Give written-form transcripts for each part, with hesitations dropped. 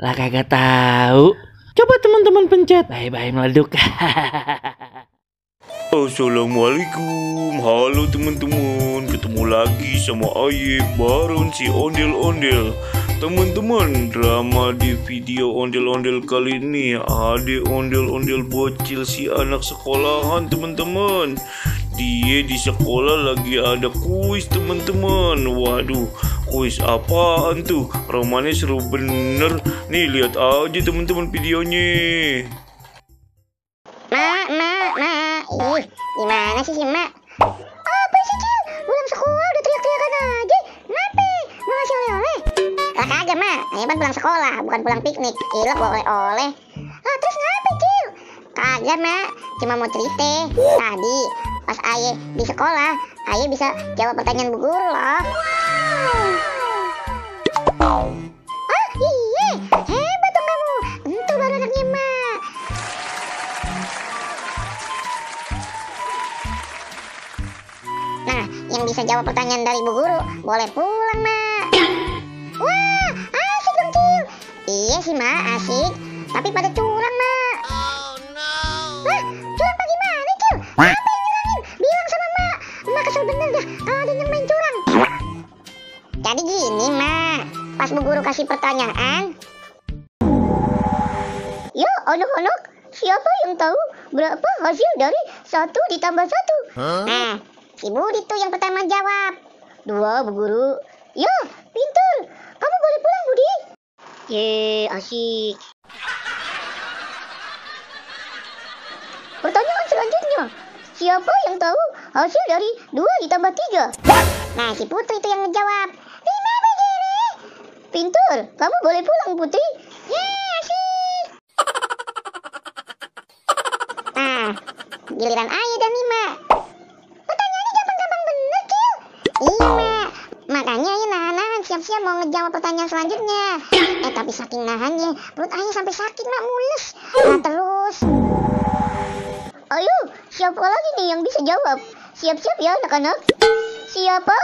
Lah kagak tahu. Coba teman-teman pencet. Bye-bye meleduk. Assalamualaikum, halo teman-teman, ketemu lagi sama Aye bareng si Ondel-Ondel. Teman-teman, drama di video Ondel-Ondel kali ini ada ondel-ondel bocil si anak sekolahan teman-teman. Dia di sekolah lagi ada kuis teman-teman. Waduh, kuis apaan tuh? Romannya seru bener. Nih lihat aja teman-teman videonya. Ih, gimana sih Mak? Apa sih Cil? Pulang sekolah udah teriak-teriakan aja. Kenapa? Mau ngasih oleh-oleh? Lah kagak Mak, Ayah kan pulang sekolah, bukan pulang piknik. Gila bawa oleh-oleh. Lah terus ngapa Cil? Kagak Mak, cuma mau cerita. Tadi pas Ayah di sekolah, Ayah bisa jawab pertanyaan bu guru loh. Ah iya, hebat dong kamu. Itu baru anaknya Mak. Nah, yang bisa jawab pertanyaan dari bu guru boleh pulang, Mak. Wah, asik dong, Cil. Iya sih, Mak, asik. Tapi pada curang, Mak. Oh, no. Wah, curang apa gimana, Cil? Siapa yang nyurangin? Bilang sama Mak. Mak kesel bener dah kalau ada yang main curang. Jadi gini, Mak. Pas bu guru kasih pertanyaan. Ya, anak-anak, siapa yang tahu berapa hasil dari 1 ditambah 1? Nah, si Budi tuh yang pertama jawab. 2, Bu Guru. Ya, pintar. Kamu boleh pulang, Budi. Ye, asik. Pertanyaan selanjutnya. Siapa yang tahu hasil dari 2 ditambah 3? Nah, si Putri itu yang ngejawab. 5, Bu Guru. Pintar. Kamu boleh pulang, Putri. Ye, asik. Nah, giliran Ayah dan Mima. Iya, Mak. Makanya Ayah nahan-nahan siap-siap mau ngejawab pertanyaan selanjutnya. Tapi saking nahannya, perut Ayah sampai sakit, Mak, mules. Nah, terus. Ayo, siapa lagi nih yang bisa jawab? Siap-siap ya, anak-anak. Siapa?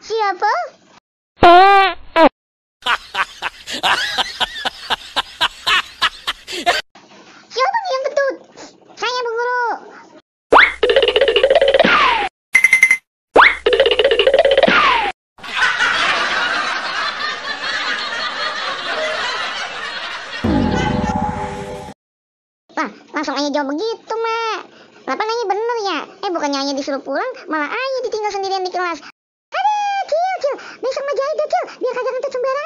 Siapa? Siapa nih yang kentut? Saya, Bu Guru. Lah, langsung Ayah jawab begitu, Mak. Kenapa nanya bener ya? Bukannya Ayah disuruh pulang, malah Ayah ditinggal sendirian di kelas. Aduh, Cil. Besok mah jahit deh, Cil. Biar kagak ngentut sembarangan.